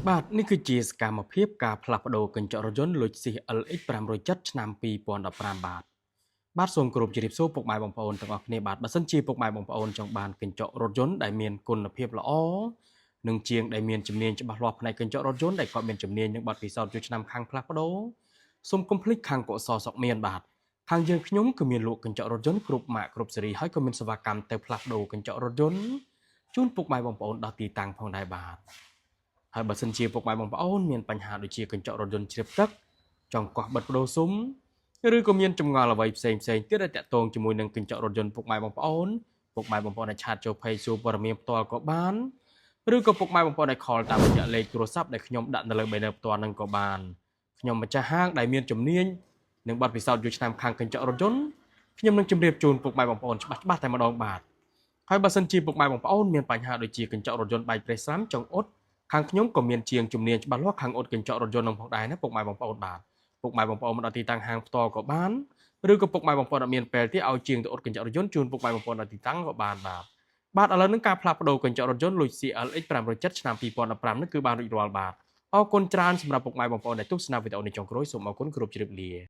បាទនេះគឺជាសកម្មភាពការផ្លាស់ប្ដូរកញ្ចក់រថយន្ត Lexus LX 570ឆ្នាំ2015បាទបាទសូមគោរពជម្រាបសួរពុកម៉ែបងប្អូនទាំងអស់គ្នាបាទបើសិនជាពុកម៉ែបងប្អូនចង់បានកញ្ចក់រថយន្តដែលមានគុណភាពល្អនិងជាងដែលមានជំនាញច្បាស់លាស់ផ្នែកកញ្ចក់រថយន្តដែលគាត់មានជំនាញនិងបទពិសោធន៍យូរឆ្នាំខាងផ្លាស់ប្ដូរសូមកុំភ្លេចខាងកុសលសុកមានបាទខាងយើងខ្ញុំគឺមានលក់កញ្ចក់រថយន្តគ្រប់ម៉ាកគ្រប់ស៊េរីហើយក៏មានសេវាកម្មទៅផ្លាស់ប្ដូរកញ្ចក់រថយន្តជូនពុកម៉ែបងប្អូនដល់ទីតាំងផងដែរបាទ ហើយបើសិនជាពុកម៉ែបងប្អូនមានបញ្ហាដូចជាកញ្ចក់រថយន្តជ្រាបទឹកចង់កោះបិទប្ដូរស៊ុមឬក៏មានចម្ងល់អ្វីផ្សេងផ្សេងទៀតដែលតាក់ទងជាមួយនឹងកញ្ចក់រថយន្តពុកម៉ែបងប្អូនពុកម៉ែបងប្អូនអាច chat ចូល page សួរព័ត៌មានផ្ទាល់ក៏បានឬក៏ពុកម៉ែបងប្អូនអាច call តាមរយៈលេខទូរស័ព្ទដែលខ្ញុំដាក់នៅលើ banner ផ្ទាល់នឹងក៏បានខ្ញុំម្ចាស់ហាងដែលមានជំនាញនិងបទពិសោធន៍យូរឆ្នាំខាងកញ្ចក់រថយន្តខ្ញុំនឹងជម្រាបជូនពុកម៉ែបងប្អូនច្បាស់ច្បាស់តែម្ដងបាទហើយបើសិនជាពុកម៉ែបងប្អូនមានបញ្ហាដូចជាកញ្ចក់រថយន្តបែកប្រេះស្រាំចង់អ៊ុត ខាងខ្ញុំក៏មានជាងជំនាញច្បាស់លាស់ខាងអ៊ុតកញ្ចក់រថយន្តនឹងផងដែរណាពុកម៉ែបងប្អូនបាទពុកម៉ែបងប្អូនមកដល់ទីតាំងហាងផ្ទាល់ក៏បានឬក៏ពុកម៉ែបងប្អូនអត់មានពេលទេឲ្យជាងទៅអ៊ុតកញ្ចក់រថយន្តជូនពុកម៉ែបងប្អូនដល់ទីតាំងក៏បានបាទបាទឥឡូវនេះការផ្លាស់ប្ដូរកញ្ចក់រថយន្ត Lexus LX 570ឆ្នាំ2015នេះគឺបានរួចរាល់បាទអរគុណច្រើនសម្រាប់ពុកម៉ែបងប្អូនដែលទស្សនាវីដេអូនេះចុងក្រោយសូមអរគុណគ្រប់ជ្រាបលា។